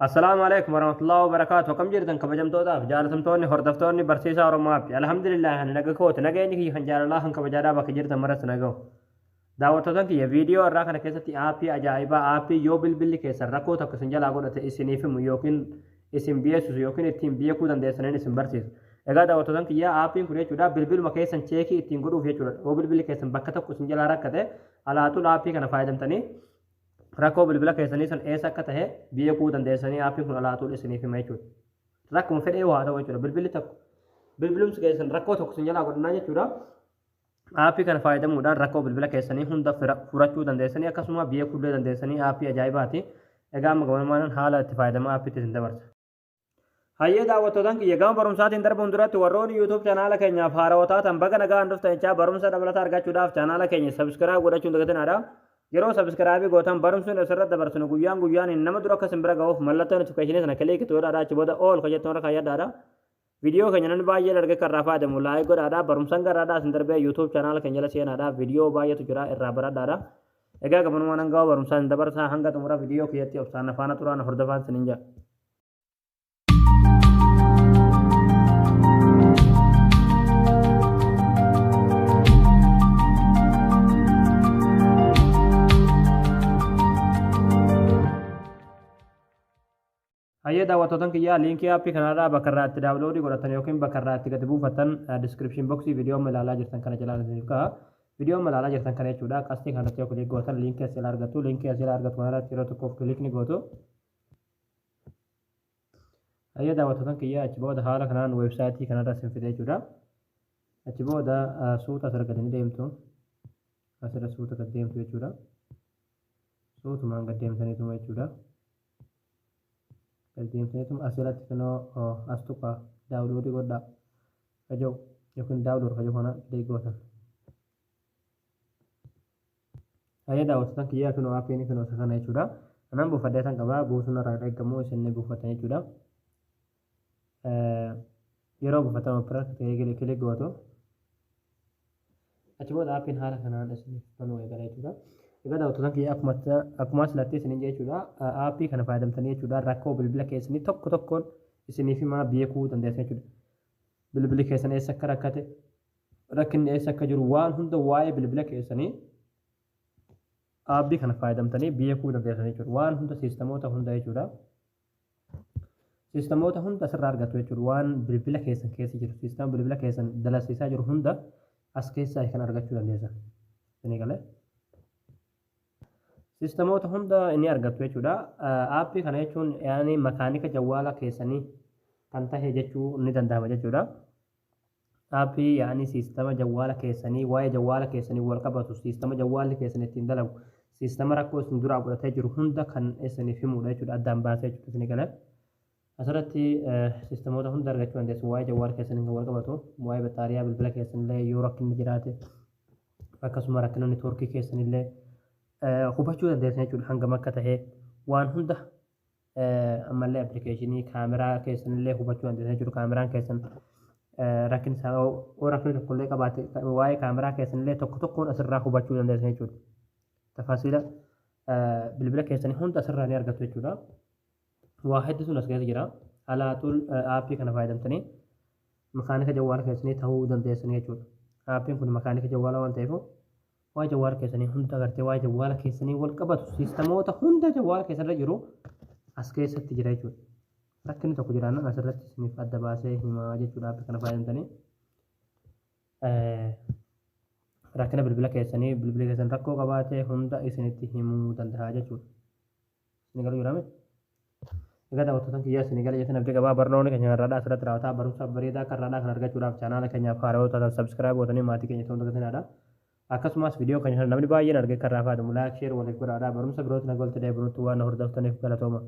Assalaamu alaikum warahmatullahi wabarakaatu. Akkam jirtan kabajamtootaaf jaalatamtoonni hordoftoonni barsiisaa Oromoo App. Alhamdulillah ani naga kooti nageenyi kiyya kan jaalalaa kan kabajaadhaa bakka jirtan maratti naga'u. Daawwattootan kiyya viidiyoo irraa kana keessatti aappii ajaa'ibaa aappii yoo bilbilli keessan rakkoo tokko isin jalaa godhate isiniif himu yookiin isin beeksisu yookiin ittiin beekuu dandeessaniin isin barsiisa. Egaa daawwattootan kiyya aappiin kun jechuudha bilbiluma keessan cheekii ittiin godhuuf jechuudha. Yoo bilbilli keessan bakka tokko isin jalaa rakkate alaatul aappii kana fayyadamtanii rakkoo bilbila keessanii san eessa akka tahe beekuu dandeessanii aappiin kun alaatul isiniif hima jechuudha. Rakkuma fedhee haa ta'u jechuudha. Bilbilli tokko bilbilumsi keessan rakkoo tokko isin jalaa godhannaa jechuudha. Aappii kana fayyadamuudhaan rakkoo bilbila keessanii hunda furachuu dandeessanii akkasuma beekuullee dandeessanii aappii ajaa'ibaati. Egaa amma gamanumaan haala itti fayyadama aappiitti isin dabarsa. Hayyee daawwattootaan kiyya gama barumsaatiin darbuun duratti warroonni YouTube chaanaala keenyaaf haarawaa taatan baga nagaan dhuftan jechaa barumsa dabalataa argachuudhaaf chaanaala keenya subscribe godhachuun dagatinaadha. Yeroo subscribe gootan barumsuun asirratti dabarsinu guyyaan guyyaan nama dura akka isin bira ga'uuf mallattoo notification sana click godhaadha achi booda all kan jettu irra kaayyadhaadha. Viidiyoo keenya namni baay'een argee kan irraa fayyadamu like godhaadha barumsan garraadha isin darbee YouTube chaanaala keenya jala seenaadha viidiyoo baay'eetu jira irraa baradhaadha. Egaa gamanumaan hanga barumsaan isin dabarsaa hanga xumura viidiyoo kiyyatti obsaan faana turaan hordofaan isinin jedha. Hayyee daawwattootan kiyyaa liinkii aappii kanarraa bakka irraa itti daawunloodii godhatan yookiin bakka irraa itti gadi buufatan diskiripshin boksii viidiyoo amma ilaalaa jirtan kana jalaan isiniif ka'a. Viidiyoo amma ilaalaa jirtan kana jechuudha. Qastii kanarratti yoo kilik gootan liinkii asii jalaa argattu. Liinkii asii jalaa argatu kanarratti yeroo tokkoof kilik ni gootu. Hayyee daawwattootan kiyyaa achi booda haala kanaan weebsaayitii kanarra isin fide jechuudha. Achi booda suuta asirra gadi ni deemtu. Asirra suuta gad deemtu jechuudha. Suutumaan gad deemtaniituma jechuudha. Gad deemtaniituma asirratti kunoo as tuqaa daawunloodii godhaa kaja'u yookiin daawunlood kaja'u kana kilik gootan. Hayyee daawwattoota kiyyaa kunoo aappiin kunoo isa kana jechuudha. Kanan buufadhee tan qabaa buusuun irraa hin eegamu isin ni buufattan jechuudha. Yeroo buufatan operat kilik gootu. Achi booda aappiin haala kanaan isiniif banuu eegala jechuudha. Egaa daawwattoota kiyya akkuma silatti isiniin jechuudha. Aappii kana fayyadamtanii jechuudha rakkoo bilbila keessanii tokko tokkoon isiniif himaa beekuu dandeessan jechuudha. Bilbilli keessan eessa akka rakkate rakkinni eessa akka jiru waan hunda waa'ee bilbila keessanii aappii kana fayyadamtanii beekuu dandeessan jechuudha. Waan hunda siistamoota hunda jechuudha. Siistamoota hunda asirraa argattu jechuudha. Waan bilbila keessan keessa jiru, siistama bilbila keessan dalasiisaa jiru hunda as keessaa kan argachuu dandeessan. Isinii galee? Siistamoota hunda inni argattu jechuudha. Aappii kana jechuun yaani makaanika jawwaala keessanii kan tahe jechuu ni danda'ama jechuudha. Aappii yaani siistama jawwaala keessanii waa'ee jawwaala keessanii wal qabatu siistama jawwaalli keessan ittiin dalagu siistama rakkoo isin duraa godhatee jiru hunda kan isiniif himudha jechuudha addaan baasee jechuudha isinii galee. Asirratti siistamoota hunda argachuu dandeessu waa'ee jawwaala keessanii kan wal qabatu waa'ee battaariyaa bilbila keessanillee yoo rakkinni jiraate akkasuma rakkina neetwoorkii keessanillee hubachuu dandeessan jechuudha hangam akka ta'e waan hunda ammallee appilikeeshinii kaameraa keessanillee hubachuu dandeessan jechuudha. Kaameraan keessan rakkin isaa yoo rakkinni tokkollee qabaate waa'ee kaameraa keessanillee tokko tokkoon asirraa hubachuu dandeessan jechuudha. Tafaasiila bilbila keessanii hunda asirraa ni argattu jechuudha. Waa hedduutu as keessa jira. Alaaxuul aappii kana fayyadamtanii makaanika jawwaala keessanii ta'uu dandeessan jechuudha. Aappiin kun makaanika jawwaalaa waan ta'eef Waa'ee jawwaala keessanii hunda agartee waa'ee jawwaala keessanii wal qabatu siistamoota hunda jawwaala keessarra jiru as keessatti jira jechuudha. Rakkinni tokko jiraannaan asirratti isiniif adda baasee himaa jechuudha aappi kana fayyadamtanii. Rakkina bilbila keessanii bilbila keessan rakkoo qabaate hunda isinitti himuu danda'a jechuudha. Isin galu jira miti. Egaa daawwattoota kiyyaa isin gala jettan abdii qabaa barnoonni keenya har'aadhaa asirratti raawwataa barumsa bareedaa akka har'aadhaa kan argachuudhaaf chaanaala keenyaaf haarawaa taatan sabskiraayib gootanii maatii keenya ta'uu dagatinaadha. Akkasumas viidiyoo keenya kana namni baay'een argee kan irraa fayyadamu laayik sheer waliif godhaadha barumsa birootti nagaa walitti deebinutti waan na hordoftaniif galatooma.